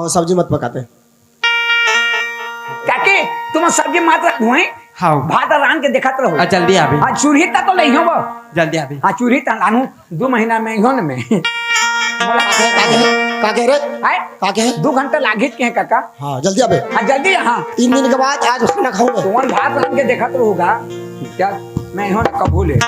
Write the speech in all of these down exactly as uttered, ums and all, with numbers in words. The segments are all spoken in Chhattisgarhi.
सब्जी मत पकाते। काकी, तुम सब्जी मत रखो, हैं? हाँ। भात रांध के देखत रहो। आ, जल्दी आबे। हाँ, चूल्ही तक तो नहीं हो वो। जल्दी आबे। हाँ, चूल्ही तक लानू, दो महीना में हो न में। का कहे, का कहे रे? हैं? का कहे? दो घंटा लागित के हैं, काका। हाँ, जल्दी आबे। हाँ, जल्दी, हाँ। तीन दिन के बाद आज खाना खाऊंगा। तुमन भात रांध के देखत रहोगा। क्या? मैं हो न कबूल है।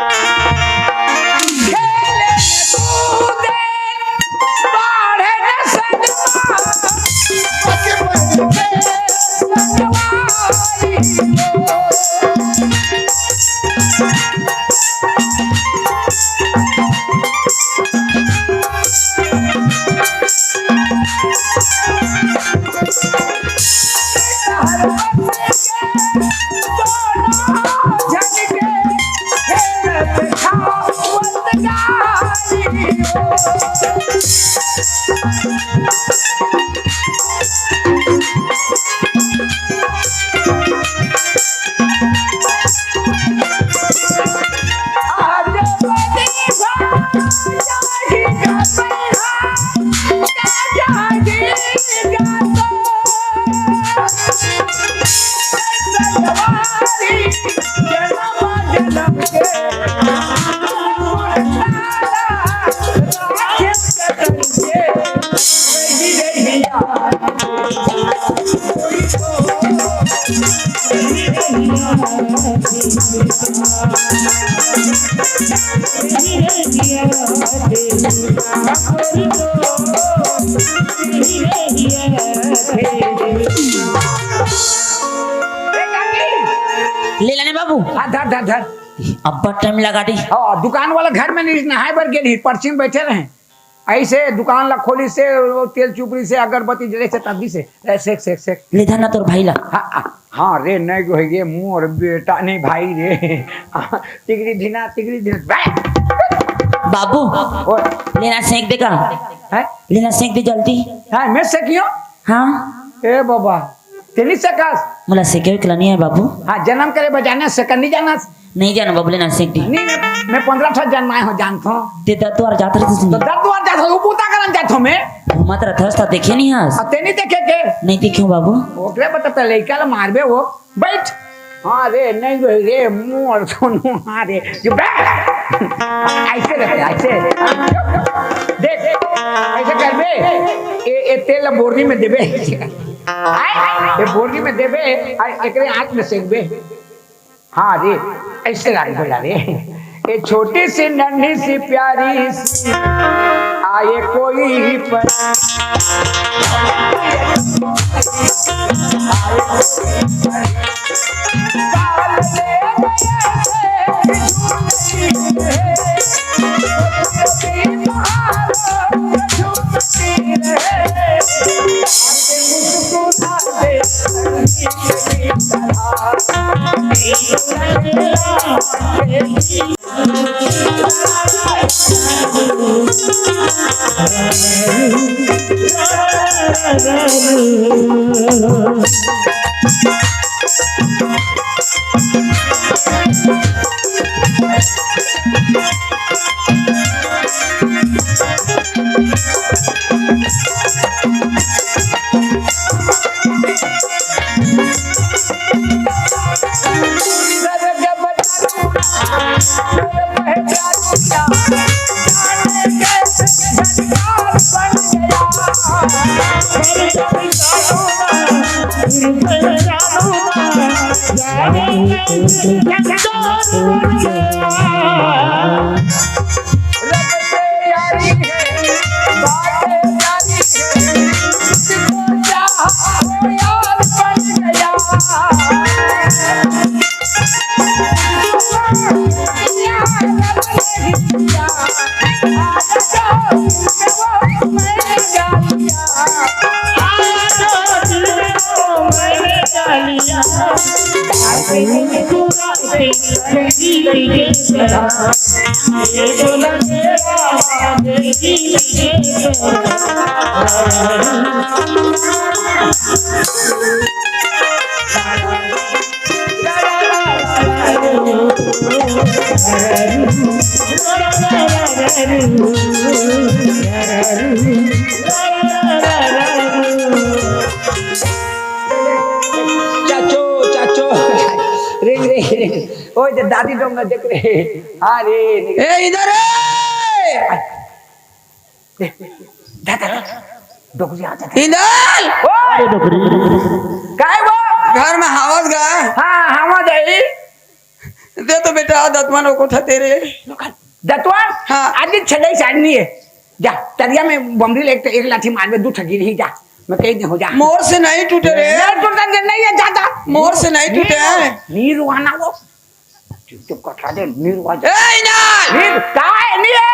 ले लाने बाबू। हाँ, धर, धर, धर। अब्बड़ टाइम लगा दी। हाँ, दुकान वाला घर में नहीं, नहाए बर गेल ही, परछी में बैठे रहे। ऐसे दुकान ला खोली से, वो तेल चुपड़ी से, अगरबत्ती जले से, तब से, ए, सेक, सेक, सेक। ले धर ना तोर भाई ला। हाँ, हाँ, हाँ रे, नहीं जो है ये मोर बेटा, नहीं भाई रे। टिकरी धिना, टिकरी धिना। बे! बाबू, ओ। ले ना सेक दे का? हैं? ले ना सेक दे जल्दी। हाँ, मैं सेकियो? हाँ। ए बाबा, तेनी सेकस? मोला सेके उकेला नहीं है बाबू। हाँ, जन्म करे बजाने सेकन नहीं जाना। नहीं जानो बाबू, ले ना सेक दी। नहीं, मैं, मैं पंद्रह ठो जन्माए हो, जानथो। ते दद्दू अर जात रहते तो सुनी। दद्दू अर जात हो, वो बूता करन जाथो मैं। घूमत रहत हस, त देखे नहीं हस। अब ते नहीं देखे के? नहीं देखे हो बाबू। ओकरे बता ते लइका ला मारबे वो। बैठ। हाँ रे, नहीं रे, रे, मोर सोनू, हाँ रे। जो बैठ। ऐसे रहते, ऐसे। देख, ऐसे करबे। ए, ए तेल ला बोरी में देबे। आय, ए बोरी में देबे, आ एकरे आँख में सेकबे। हाँ रे, ऐसे लाइन बोला रे। ए छोटी सी नन्ही सी प्यारी सी आए कोई पर। चाचो, चाचो। रे, रे, रे। ओए, जे दादी डोंगा देख रे। हाँ रे, निकल। ए, इधर ए! जा, जा, जा। डोकरी आ जा। इंदल! ओए! अरे डोकरी। काय वो? घर में हावस गा? हाँ, हावस जाई। दे तो बेटा, दतमन ओकोठा तेरे। दतमन? हाँ। आज छड़ई साड़नी है। जा, तरिया में बमरी ले एक, एक लाठी मारबे, दू ठगी रही जा। मैं कह दे हो जा। मोर से नहीं टूटे रे। नहीं टूटता, नहीं है, जा, जा। मोर से नहीं टूटे। नीर, नीर हुआ ना वो। चुप, चुप, कटरा दे, नीर हुआ जा। ए, इनार! नीर, का है, नीर है?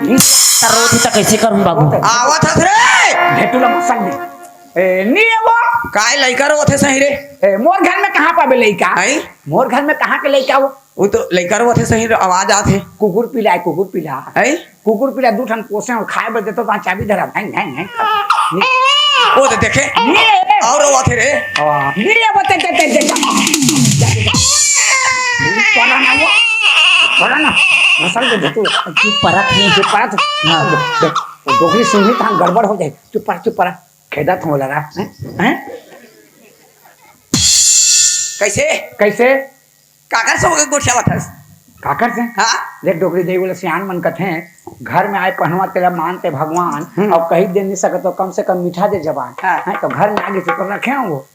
नीर। रोती तो कैसे करूं बाबू? आवत हस रे। भेटूला मसक दे। ए, नीर है वो। काय लइका रोथे सही रे? ए, मोर घर में कहाँ पाबे लइका? आई? मोर घर में कहाँ के लइका वो? वो तो लइका रोथे सही रे, आवाज आथे। कुकुर पिलाए, कुकुर पिला। आई? कुकुर पीला दू ठन पोसे अउ खाए बर देतो, तहाँ चाबी धरा, भैं, भैं, भैं। ओ दे देखे। ये। अउ रोवत हे रे। वाह। ये वो ते, ते, ते, ते, ते। परा ना वो। परा ना। नसल के तू। चुप परत नहीं। चुप परत। हाँ। देख, डोकरी सुनही तहाँ गड़बड़ हो जाए। चुप पर, चुप पर। खेदत हो लगा। हैं? हैं? कैसे? कैसे? काकर से होके गोठियावत हस? काकर से? हाँ? देख डोकरी दई बोले, सियान मन कथे, घर में आए पहनवा तेला मान ते भगवान, हम्म। अब कही दे नहीं सकत तो कम से कम मिठा दे जबान। हाँ। हैं, तो घर में आगे से तो रखे हो वो।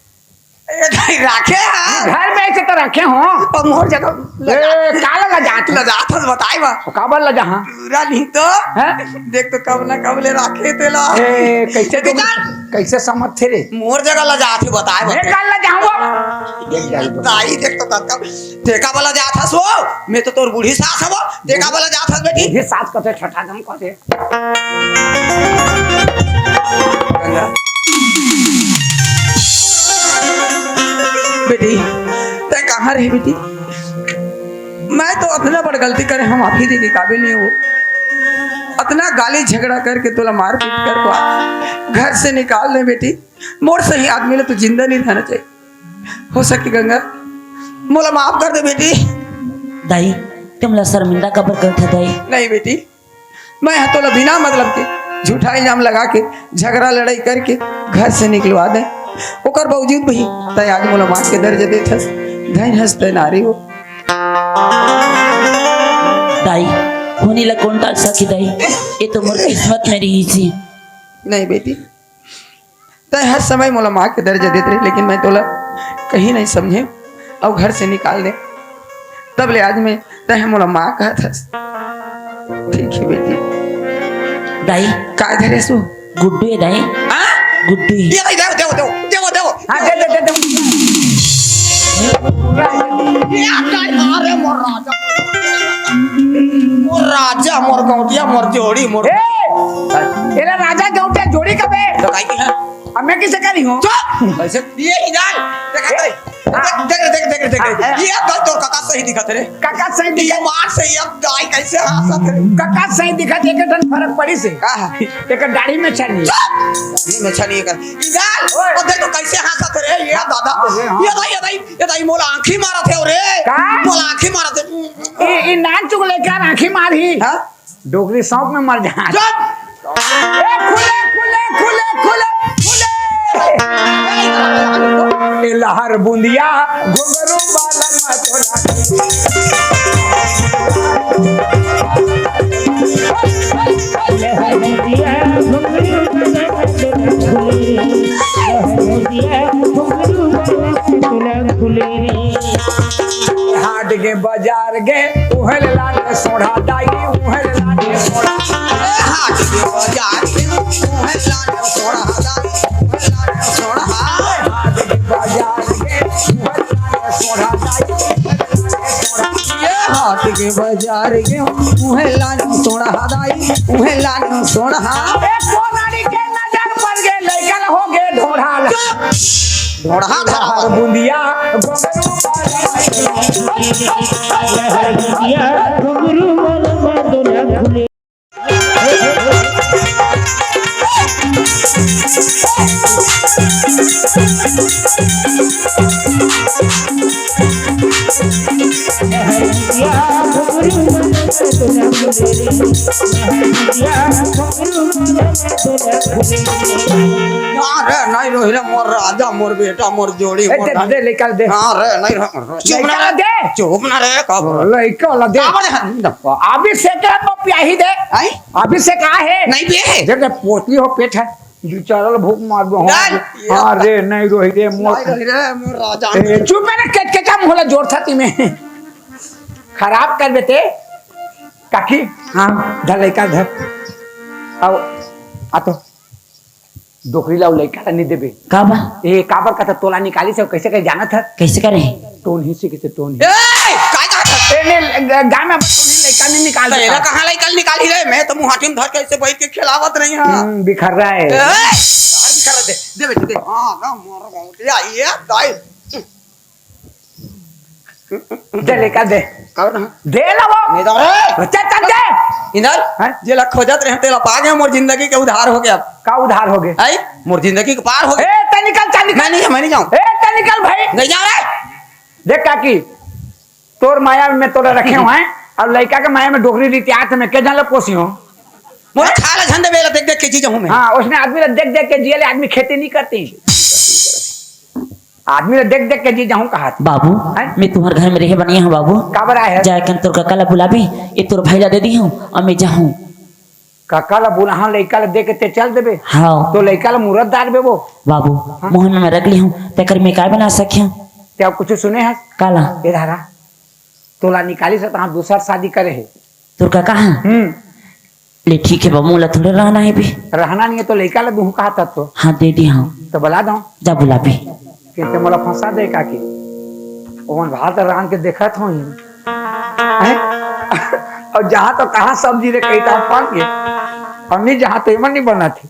ए, भाई, राखे हाँ। घर में ऐसे तो रखे हो। अब मोर जगह ए, लजा-, का लगा जात हो? लजात हस, बताई बा। तो काबर लजा हाँ? पूरा नहीं तो। हैं? देख तो कब ना कब ले राखे तेला। ए, कैसे देख तो, जान। कैसे समझ थे रे? मोर जगह लजात हे, बताए मैं बते। काल लजाऊं अब? देख जाई तो। दाई देख तो कब, कब, देखा वाला जात हस वो, मैं तो तोर बूढ़ी सास हवो, देखा वाला जात हस बेटी। बूढ़ी सास कथे, ठठा दम कथे। गंगा। बेटी, तै कहाँ रहे बेटी? मैं तो अतना बड़ गलती करे हँव, माफी दे के काबिल नहीं हँव। अतना गाली झगड़ा करके तोला मारपीट कर के घर से निकाल दे बेटी। मोर सही आदमी ला तो जिंदा नहीं रहना चाहिए। हो सके गंगा, मोला माफ कर दे बेटी। दाई, तै मोला शर्मिंदा काबर करथस दाई? नहीं बेटी, मैं ह तोला बिना मतलब के झूठा इल्जाम लगा के, झगड़ा लड़ाई करके घर से निकलवा दे। ओकर बावजूद भी तै आज मोला माँ के दर्जा देथस। धन हस तै नारी हो। दाई, होनी ला कोन टाल सकी दाई? ये तो मोर किस्मत में रहिस हे। नहीं बेटी, तै हर समय मोला माँ के दर्जा देत रहे, लेकिन मैं तोला कहीं नहीं समझे अउ घर से निकाल दे। तब ले आज मैं तै मोला माँ कहत हस। ठीक है बेटी। दाई। काय धरे सो? गुड्डू है दाई। हाँ? गुड्डू है। ये भाई, देव, देव, देव। हाँ, दे, दे, दे, दे। ये काय मारे मोर राजा। मोर राजा, मोर गौटिया, मोर जोड़ी, मोर ए! तेरा राजा गौटिया जोड़ी कबे? तो काय की है? अब मैं किसे करी हूँ? चुप! कैसे? ये ही जान। देख, देख, देख, देख, देख, देख। हाँ, हाँ। ये अब तोर काका सही दिखत रे। काका सही ये दिखत। मार से ये अब दाई कैसे हंसत रे। काका सही दिखत, एक ठन फरक पड़ी से। का है? एक दाढ़ी में छनी। चुप! दाढ़ी में छनी कर। इधर, ओए। और देख तो कैसे हंसत रे, ये दादा। हाँ, हाँ। ये दाई, ये दाई, ये दाई मोला आंखी मारत हे रे। का? मोला आंखी मारत हे। ई, ई नान चुक लेकर आंखी मारी। हाँ? डोकरी सौंप में मर जा। चुप! ए, खुले, खुले, खुले, खुले, खुले। ए, लहर बूंदिया, घुंघरू वाला मथुरा। लहर बूंदिया, घुंघरू वाला मथुरा खुले। लहर बूंदिया, घुंघरू वाला मथुरा खुले। हाट के बाजार गे, उहेल लाने सोढ़ा दाई, उहेल लाने सोढ़ा। हाट के बाजार गे, उहेल लाने सोढ़ा दाई, उहेल लाने सोढ़ा। हाट के बाजार गे, उहेल लाने सोढ़ा दाई, उहेल लाने सोढ़ा। ये हाट के बाजार गे, उहेल लाने सोढ़ा दाई, उहेल लाने सोढ़ा। ए, कोनारी के नजर पड़ गे, लइका हो गे ढोढ़ा। ढोढ़ा धरा। लहर बूंदिया, घुंघरू वाला। लहर बूंदिया, घुंघरू वाला मथुरा खुले। लहर बूंदिया, अरे नहीं रोही रे, मोर राजा, मोर बेटा, मोर जोड़ी, ए, मोर दे, भाई। दे, लइका दे। हाँ रे, नहीं रो-, चुप ना लइका रे, दे। चुप ना रे, का बोल? लइका वाला दे। का बोले? अभी से का पियाही दे? आई? अभी से का है? नहीं बे। देख, देख, पोतली हो पेट है। बिचारा ल भूख मार दो। हाँ, नहीं। हाँ रे, नहीं रोही रे, मोर नहीं रोही रे, मोर राजा। ए, चुप है ना, केचकेचा मुँह ला जोर था ती में। खराब कर देते। काकी, हाँ। धर लइका धर। आओ, आ तो। डोकरी ला लइका ला नहीं देबे। का बा? ए, काबर का त तोला निकाली से कैसे के जानत है? कैसे करे? टोन ही से किसे टोन ही। ए, का कहत है? ए, ने, ग-, गाय में टोन ही लइका नहीं निकाल देता। कहाँ लइका निकाली रे? मैं तो मुहाटी में धर के ऐसे बैठ के खिलावत रही हूँ। हम्म, बिखर रहा है। ए, यार बिखर रहा दे। दे बेटी, दे। हाँ, ना, मार, मार, ये, ये, दाई। दे, लइका दे। का बता? दे ना वो। नहीं दो रे। चल, चल दे। इधर। हैं? जेला खोजत रहे, तेला पा गया, मोर जिंदगी के उधार हो गया। का उधार हो गए? आई? मोर जिंदगी के पार हो गया। ए, ते निकल, चल निकल। मैं नहीं, मैं नहीं जाऊँ। ए, ते निकल भाई। नहीं जाऊँ रे। देख काकी, तोर माया में तोरा रखे हुए हैं, और लइका के माया में डोकरी रीति आत में के जान लो पोसी हो। मोर खाला झंडे बेला देख देख के जी जाऊँ मैं। हाँ, उसने आदमी ला देख देख के जिए ले आदमी खेती नहीं करती। आदमी ला देख देख के जी जाऊँ कहा। बाबू, हैं? मैं तुम्हारे घर में रहे बनिया हूँ बाबू। काबर आए है? जाए कन तोर काका ला बुलाबे, ये तोर भाई ला दे दी हूँ, और मैं जाहूँ। काका ला बुलाहा, लइका ला दे के ते चल देबे। हाँ। तो लइका ला मुरत दार बेबो। बाबू, हाँ? मुँह में मैं रख ली हूँ, तेकर मैं काय बना सकिया? ते कुछ सुने है? काला? ए धारा, तोला निकाली से तहाँ दूसर शादी करे है। तोर काका हाँ? हम्म। ले ठीक है बाबू, मोला थोड़े रहना है भी। रहना नहीं है तो लइका ला दूँ कहा था तो। हाँ, दे दी हाँ। तो बुला दो। जा बुला भी। किते मोला फंसा दे काकी। ओमन भात रांध के देखत होही। हैं? और जहाँ तो कहाँ सब्जी रे कही तो हम पाएंगे। और नहीं जहाँ तो एमन नहीं बनत हे।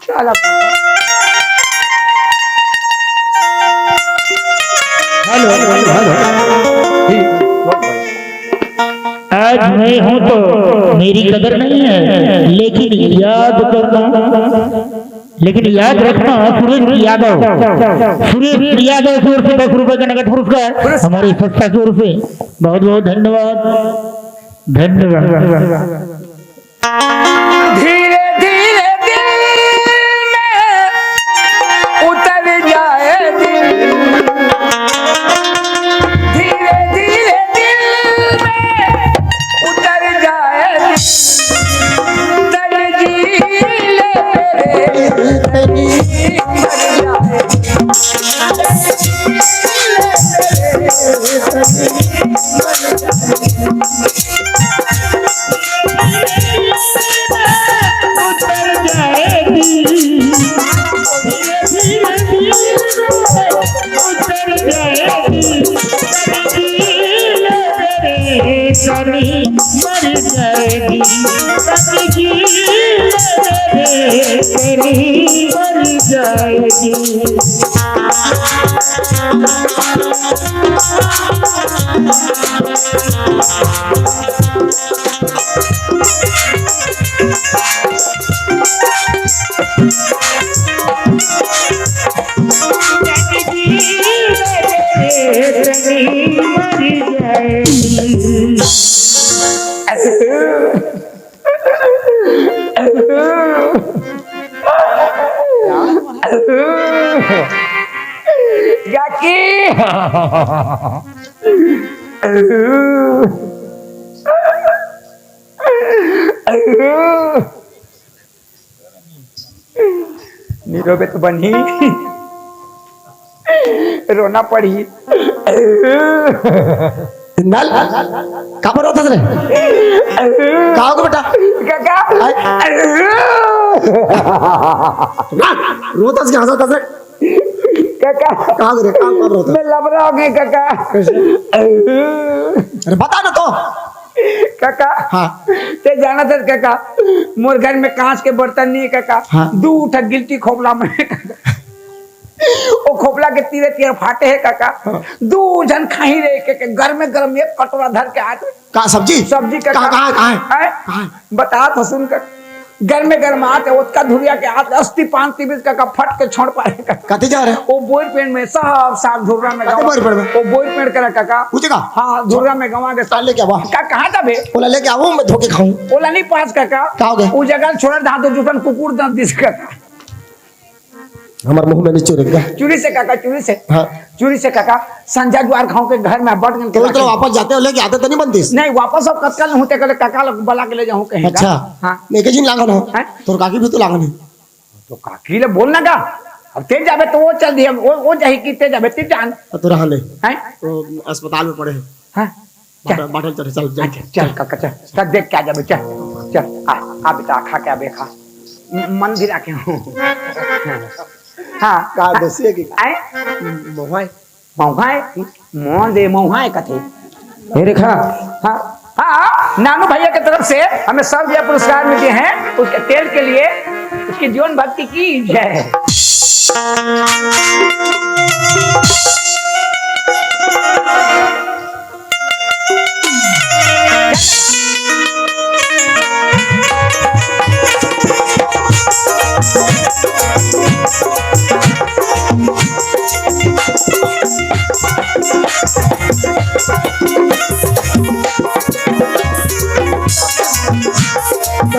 चल अब। Hello, hello, hello. जी, बोल, बोल। आज मैं हूँ तो मेरी कदर नहीं है, लेकिन याद करना। लेकिन याद रखना, सुरेश यादव, सुरेश यादव की ओर से दस रुपए का नगद पुरस्कार हमारी संस्था की ओर से। बहुत बहुत धन्यवाद, धन्यवाद। धीरे धीरे दिल में उतर जाए दिल। धीरे धीरे दिल में उतर जाए दिल। तन जी ले मेरे, तन जी मर जाए। नी रोबे तो बनही, रोना पड़ही। नल, काबर रोथस रे? का होगे बेटा? काका। आय। ना, रोथस के हंसथस रे? काका। का होगे रे? का, काबर रोथस? मैं लबरा हो गई काका। कैसे? अरे बता ना तो। काका, हाँ। ते जानथस काका, मोर घर में कांच के बर्तन नहीं है काका। हाँ। दू ठा गिल्टी खोपला में काका। ओ खोपला के तीरे तीरे फाटे है काका। हाँ। दू झन खाही रे के, के घर में गरम एक कटोरा धर के आत। का सब्जी? सब्जी काका। कहाँ, कहाँ है, कहाँ है? हैं? कहाँ है? बता तो सुन काका। गरमे गरमात हे, ओतका धुरिया के आत, अस्ती पान तिबिस कका, फट के छोड़ पारे कका। कति जा रहे? ओ बोइर पेड़ में, साफ साफ धुर्रा में कति गाँव। बोइर पेड़ में? ओ बोइर पेड़ करा कका। पूछे का? हाँ, धुर्रा में गवा के। ताल लेके आवा। का, कहाँ जाबे? ओला लेके आवो, मैं धोके खाऊं। ओला नहीं पास कका। का हो गया? ओ जगह छोड़ा, जहाँ तो जुटन कुकुर दांत दिस कका। हमर मुंह में नहीं चुरेगा। चुरी से काका, चुरी से। हाँ। चुरी से काका, संझा जुआर खाऊं के घर में बट गन के तो चलो लाके। वापस जाते हो, लेके आते तो नहीं बनतीस? नहीं, वापस अब कतका ले होते, कले काका लोग बला के ले जाऊं कहीं का। अच्छा। हाँ। मैं के जिन लागन हो? हैं? तोर काकी भी तो लागन है। तो काकी ले बोलना का? अब ते जाबे तो वो चल दिए, वो, वो जाही कि ते जाबे, ते जान। तो रहा ले। हैं? तो अस्पताल में पड़े हैं। हाँ। बाटल, चल। बाटल चढ़े, चल, चल। अच्छा, चल, काका, चल। चल, देख के आ जाबे, चल। चल, आ, आ बेटा, खा के आबे, खा। म-, मन भी राखे हूँ। हाँ, का आ, दसिए की? आए? महुआए। महुआए? मोहन दे, महुआए कथे। हे रेखा। हाँ, हाँ, नानू भैया की तरफ से हमें सौ रुपया पुरस्कार मिलते हैं, उसके तेल के लिए, उसकी जीवन भक्ति की जय।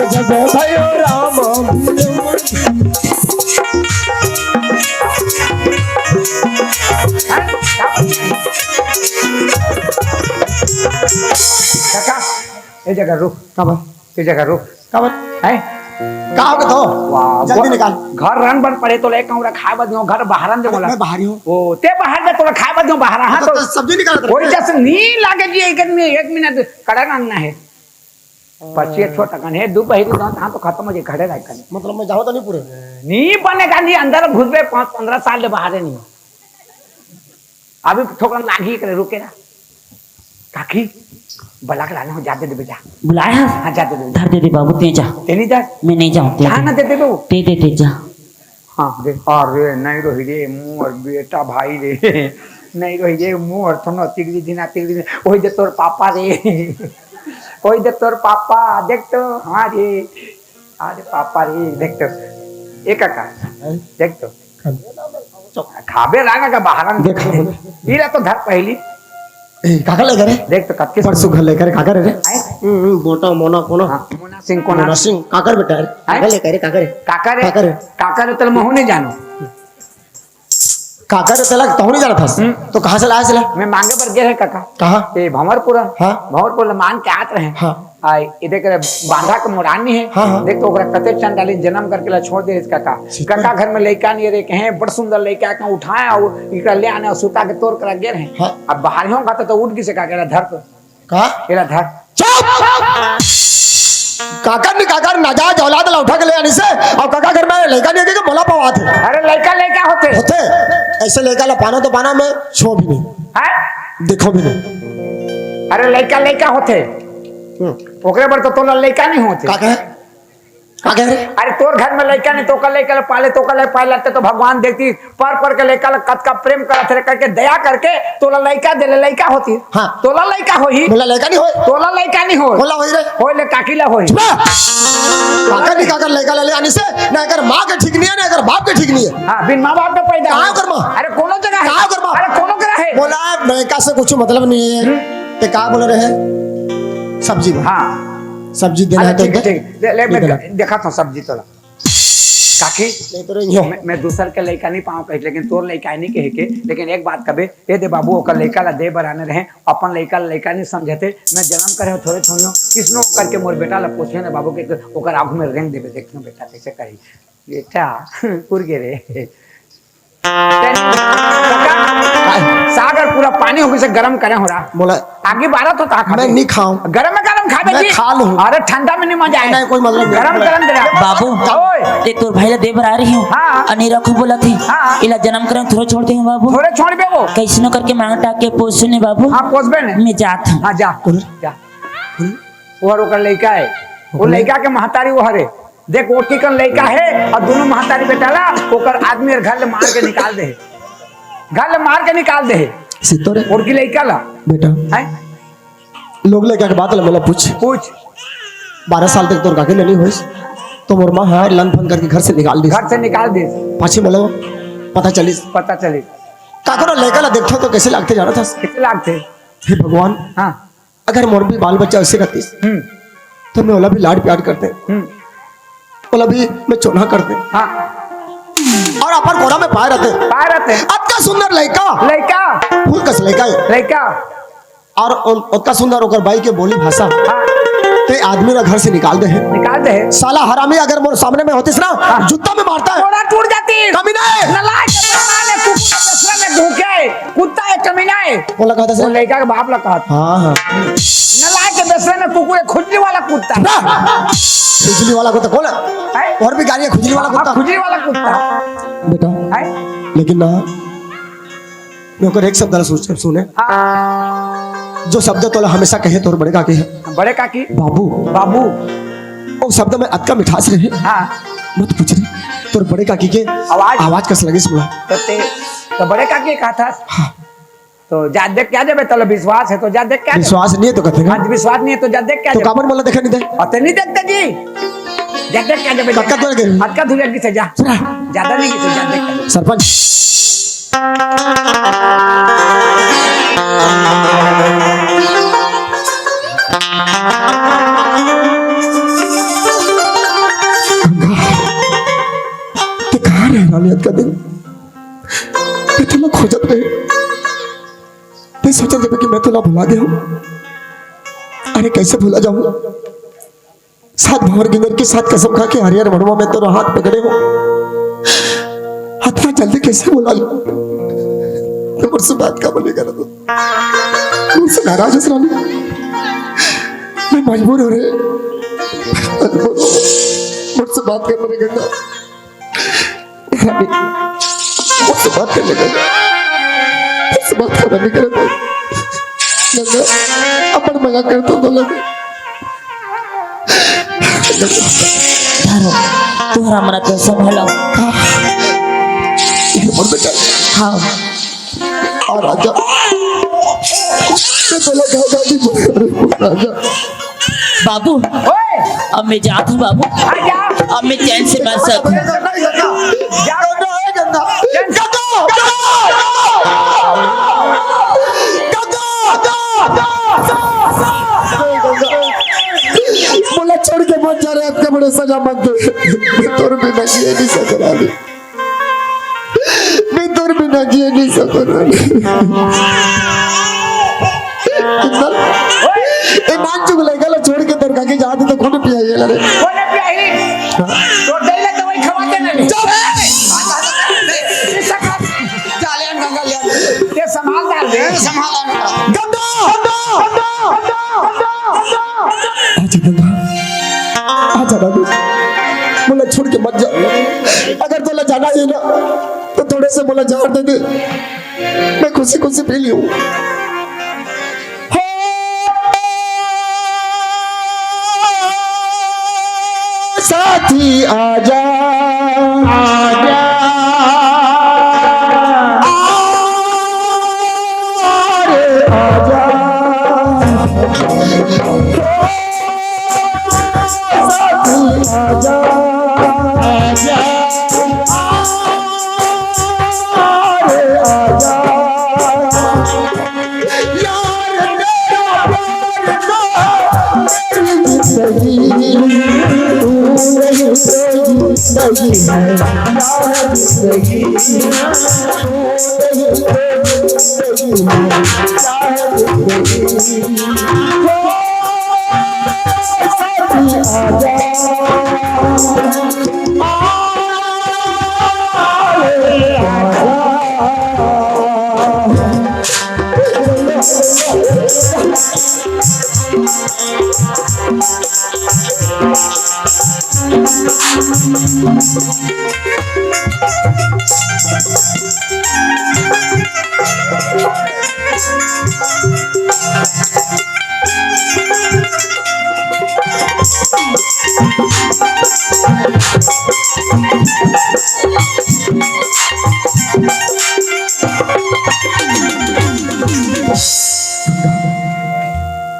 जय भयो राम। काका, ए जगह रुक। काबर? ए जगह रुक। काबर? हैं? का हो गे तो? वाह, जल्दी घर, निकाल। घर रन बन पड़े तो ले कहूँ रखाए बद घर बाहर दे अरे, बोला। मैं बाहरी हूँ। ओ, ते बाहर दे तो रखाए बद बाहर, हाँ, तो तो, तो सब्जी निकाल कर वही रख। जैसे नी लागे जी, एक आदमी, एक मिनट कड़ा रंगना है। पच्चीस छोटा कन है, दो बहिरी दांत, हाँ, तो खत्म हो जाए, खड़े रह कर। मतलब मैं जाऊँ तो नहीं पूरे? नी बनेगा, नी अंदर घुसबे, पाँच पन्द्रह साल ले बाहर नहीं। अभी थोड़ा लागी करे, रुके ना। काकी, बला के लाना हो, जा दे दे बेटा। बुलाया? हाँ, जा दे दे। धर दे दे बाबू, ते जा। ते नहीं जा? मैं नहीं जाऊँ, ते जा। ना दे दे वो। ते दे, ते जा। हाँ, दे। अरे, नहीं रही रे, मोर बेटा भाई रे। नहीं रही रे, मोर थोनो तिगड़ी दिना, तिगड़ी दिना। ओही दे तोर पापा रे। ओही दे तोर पापा, देख तो, हाँ रे। अरे पापा रे, देख तो। ए काका, हैं? देख तो। खाबे रागा का बहाना देख। इला तो धर पहली। ए, काकर लेकर रे? देख तो कतके परसों घर लेकर काकर रे? आए? हम्म, हम्म, बोटा मोना कोना। हाँ, मोना सिंह कोना। मोना सिंह, काकर बेटा रे? आए? काकर लेकर रे, काकर रे? काकर रे? काकर रे? काकर रे, तल महू नहीं जानो। काकर रे, तलक तहू नहीं जाना था। हम्म। तो कहाँ से लाया सिला? मैं मांगे बर गे रहे काका। कहाँ? ए, भंवरपुरा। हाँ। भंवरपुरा मांग के आत रहे। हाँ। आ, इधर के बांधा के मोड़ानी है। हाँ, हाँ। देख तो ओकरा कते चंडाली जन्म करके ला छोड़ दे इसका का। सिद्धू। काका घर में लइका नहीं रहे, कहे बड़ सुंदर लइका का उठाया और इकरा ले आने और सुता के तोर करा गे रहे। हाँ। अब बाहर ही होगा तो, तो उठ गिसे का करा धर तो। का? एला धर। चुप! काकर नहीं काकर नाजायज औलाद ला उठा के ले आनी से और काका घर में लइका नहीं है कि मोला पवात है। अरे लइका लइका होते। होते। ऐसे लइका ला पाना तो पाना में छो भी नहीं। हैं? देखो भी नहीं। अरे लइका लइका होते। हम्म। ओकरे बर तो तोला लइका नहीं होते। का कहे? का कहे रे? अरे तोर घर में लइका नहीं, तोकर लइका ले पाले, तोकर ले पाले लगते तो भगवान देखती, पर पर के लइका ले कतका प्रेम करत रे करके दया करके तोला लइका देले, लइका होती। हाँ। तोला लइका होही। मोला लइका नहीं होय। तोला लइका नहीं होय। मोला होही रे। होय ले काकी ला होही। चुप रह। काकर नहीं काकर लइका ले ले आनी से, ना अगर माँ के ठीक नहीं है, ना अगर बाप के ठीक नहीं है। हाँ, बिन माँ बाप के पैदा कहाँ होय। कर माँ? अरे कोनो जगह है। कहाँ कर माँ? अरे कोनो जगह है। मोला लइका से कुछ मतलब नहीं है। हम्म। ते का बोले रहे? सब्जी में। हाँ। सब्जी देना अच्छा, है तो ठीक है, दे। ठीक है। ले, ले, ये मैं देना। देखा था सब्जी तोला। काकी, नहीं तो रही हो। मैं, मैं दूसर के लइका नहीं पाऊँ कहे, लेकिन तोर लइका नहीं कहे के। लेकिन एक बात कबे, ए दे बाबू, ओकर लइका ला दे बर आने रहे, अपन लइका ला लइका नहीं समझते। मैं जन्म करे हो थोड़े थोड़े हो, किसनो करके मोर बेटा ला पोछे ने बाबू के, ओकर आँख में रेंग देबे, देखियो बेटा कैसे करी। बेटा, उड़ गे रे। काका, सागर पूरा पानी हो गइसे, गरम करे हो रहा। मोला आगे बारह तो ताकत मैं है। नहीं खाऊं। गरम में गरम खाबे मैं जी। खा लूं। अरे ठंडा में नहीं मजा आए। नहीं, कोई मतलब नहीं। गरम, गरम दे रहा। बाबू, ओए। ते तोर भाई ला दे बर आ रही हूँ। हाँ। अनी रखो बोला थी। हाँ। इला जन्म करे थोड़ा छोड़ दे हूँ बाबू। थोड़े छोड़ दे वो। कैसनो करके मांग टाक के पोसो ने बाबू। हाँ, पोसबे ने। मैं जात हूँ। हाँ, जा। बोल। जा। बोल। वो ओकर लइका है। वो बोल। लइका के महतारी वो हरे। देख, ओती कन लइका हे अउ दूनों महतारी बेटा ला ओकर आदमी हर घर ले मार के निकाल दे हे। घर ले मार के निकाल दे हे। सित्तो रे। ओड़की लइका ला। बेटा। हैं? लोग लइका के बात ला मोला पूछ। पूछ। बारह साल तक तोर काके ले नहीं होइस। तो मोर माँ ह लन फन करके घर से निकाल दिस। घर से निकाल दिस। पाछे मोला पता चलिस। पता चलिस। काकरो लइका ला देखथो तो कइसे लागथे जानत हस? कइसे लागथे? हे भगवान, हाँ। अगर मोर भी बाल बच्चा वइसे रहतिस, हम्म। तो मैं ओला भी लाड प्यार करतेंव। हम्म। ओला भी मैं चोन्हा करतेंव। हाँ। अउ अपन कोरा में पाए रहतेंव। पाए रहतेंव। अतका सुंदर लइका। लइका। फूल कस लइका हे। लइका। अउ ओतका सुंदर ओकर बाई के बोली भाषा। हाँ। ते आदमी ला घर से निकाल दे हे। निकाल दे हे। साला हरामी अगर मोर सामने में होतिस ना, हाँ। जूता में मारता हे। गोड़ा टूट जातिस। कमीना हे। नलायक, कुकुर के दूसरा में भूखे। कुत्ता हे, कमीना हे। ओला कहत हे। वो लइका के बाप ला कहत। हाँ, हाँ। नलायक के बेसरा में कुकुर हे, खुजली वाला कुत्ता। ना। खुजली वाला कुत्ता कौन हे? हैं? अउ भी गाली हे, खुजली वाला हाँ, कुत्ता। खुजली वाला कुत्ता। बेटा, हैं? लेकिन ना, मैं ओकर एक शब्द ला सोच, सुने। हाँ। जो शब्द तोला हमेशा कहे तोर बड़े काकी हे। बड़े काकी। बाबू। बाबू। वो शब्द में अतका मिठास रहे। हाँ। मत पूछ रे, तोर बड़े काकी के आवाज। आवाज कस लगिस मोला। तो ते, तो बड़े काकी कहत हस। हाँ। तो जा देख के आ जाबे, तोला विश्वास हे तो जा देख के आ जाबे। विश्वास नइ हे तो कथे का? आज विश्वास नइ हे तो जा देख के आ तो जाबे। काबर मोला देखा नइ दे? अउ ते नइ देखते जी। जा देख के आ जाबे। कतका दूर गे? हल्का दूर गिसे जा। सुना। ज्यादा नइ गिसे, जा देख के आ जाबे। सरपंच। गंगा, ते कहाँ रहे रानी अतका दिन? मैं तोला खोजत रहे। मैं सोचत रहे कि मैं तोला भुला गे हँव। अरे कइसे भुला जाहूँ? सात भंवर गिंदर के साथ कसम खा के हरियर मड़वा में तोर हाथ पकड़े हँव। अतना जल्दी कइसे भुला लूँ? तैं मोर से बात काबर नइ करत हस? मोर से नाराज हस रानी? मैं मजबूर हँव रे। मजबूर हँव। मोर से बात काबर नइ करत हस? रानी, मोर से बात कर ले, गंगा। मोर से बात काबर नइ करत हस? गंगा, अपन मया करथँव तो लगे। धरो, तोहर मन के संभालो। हाँ। ये मोर बेटा। हाँ। अउ राजा, मैं तोला कहा दादी बोले, अरे राजा। बाबू, ओए! अब मैं जात हँव बाबू। हाँ, जा। अब मैं चैन से मर सकूँ। जा। गंगा, ए गंगा। गंगा, गंगा। मोला छोड़ के मत जा रे, अतका बड़े सजा मत दे। मैं तोर बिना जिए नइ सकँव रे। मैं तोर बिना जिए नइ सकँव। कितना? ए नानचुक लइका ला छोड़ के तोर काकी जात हे तो कोन पियाही एला रे? कोन पियाही? हाँ। तोर दई ला दवाई खवा देना नहीं। चुप! चाले गंगा ले। ते संभाल डाल दे। ए, संभाल डाल। गंगा! गंगा! गंगा! गंगा! आजा गंगा, आजा बाबू, मोला छोड़ के मत जा। अगर तोला जाना हे ना, तो थोड़े से मोला जहर दे दे, मैं खुशी खुशी पी लूँ। हो साथी आजा, आजा, आ रे आजा।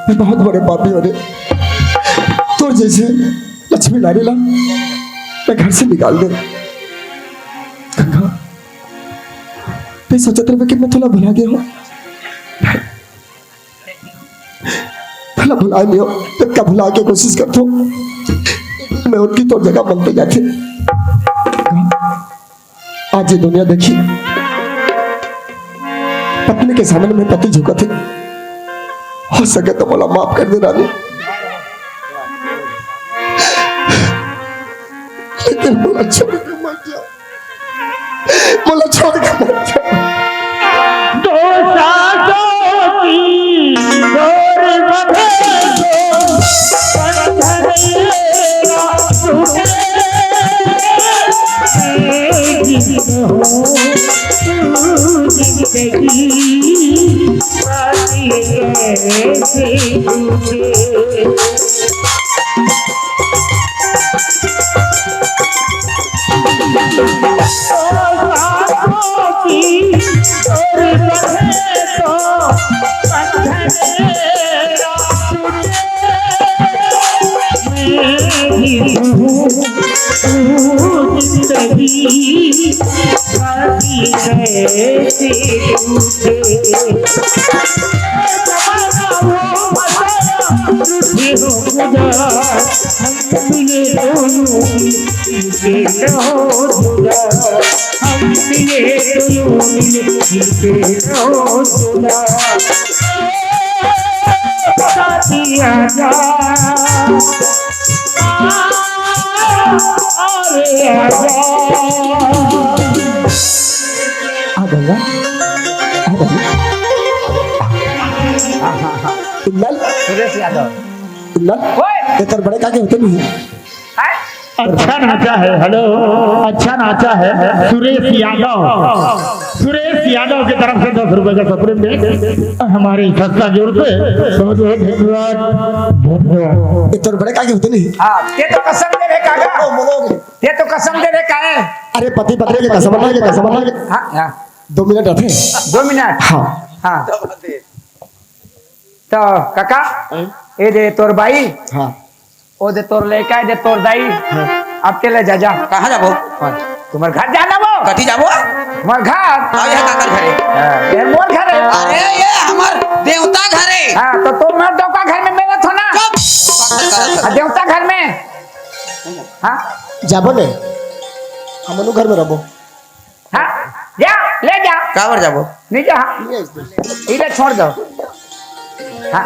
मैं बहुत बड़े पापी हँव रे। तोर जइसे लक्ष्मी नारी ला मैं घर से निकाल दे। गंगा, तैं सोचत रहे कि मैं तोला भुला गे हंव। तोला भुलाय नइ हंव, जतका भुलाय के कोशिश करथंव, मैं ओतकी तोर जगह बनते जाथे। आज ये दुनिया देखही, पत्नी के सामने में पति झुकत हे। हो सके तो मोला माफ कर दे रानी, लेकिन मोला छोड़ के मत जा, मोला छोड़ के मत जा। दो सांसों की डोर बंधे तो बंधन ये ना टूटे। मैं जिंदा हूँ, तू जिंदगी, बाकी कैसे टूटे। आ गंगा, आ गंगा। इन्नल, सुरेश यादव। इन्नल, ओए! ये तोर बड़े काका होते नहीं। हैं? अच्छा नाचा है, हेलो, अच्छा नाचा है सुरेश यादव। सुरेश यादव की तरफ से दस रुपए का सुप्रीम भेंट हमारे संस्था की ओर से। बहुत बहुत धन्यवाद, धन्यवाद। ये तोर बड़े काका होते नहीं। हाँ, ये तो कसम दे रहे काका। ये तो कसम दे रहे का है? अरे पति पत्नी के कसम ना, ये कसम ना। हाँ, हाँ। दो मिनट रखे। दो मिनट? हाँ। हाँ। तो काका, हैं? ये दे तोर बाई, हाँ। ओ दे तोर लइका, ये दे तोर दाई। हाँ। अब के ले जा, जा। कहाँ जाबो? हाँ। तुम्हार घर जाना वो। कथी जाबो? तुम्हार घर। अब ये काकर घर है? हाँ, ये मोर घर है। अरे, ये हमार देवता घर है। हाँ, तो तुम मोर देवता घर में मिलत हो ना? चुप। हाँ, देवता घर में। हाँ? जाबो ने, हमनू घर में रहबो। हाँ, जा, ले जा। काबर जाबो? नहीं जा, हाँ। नहीं जा इसमें। इधर छोड़ दो। हाँ।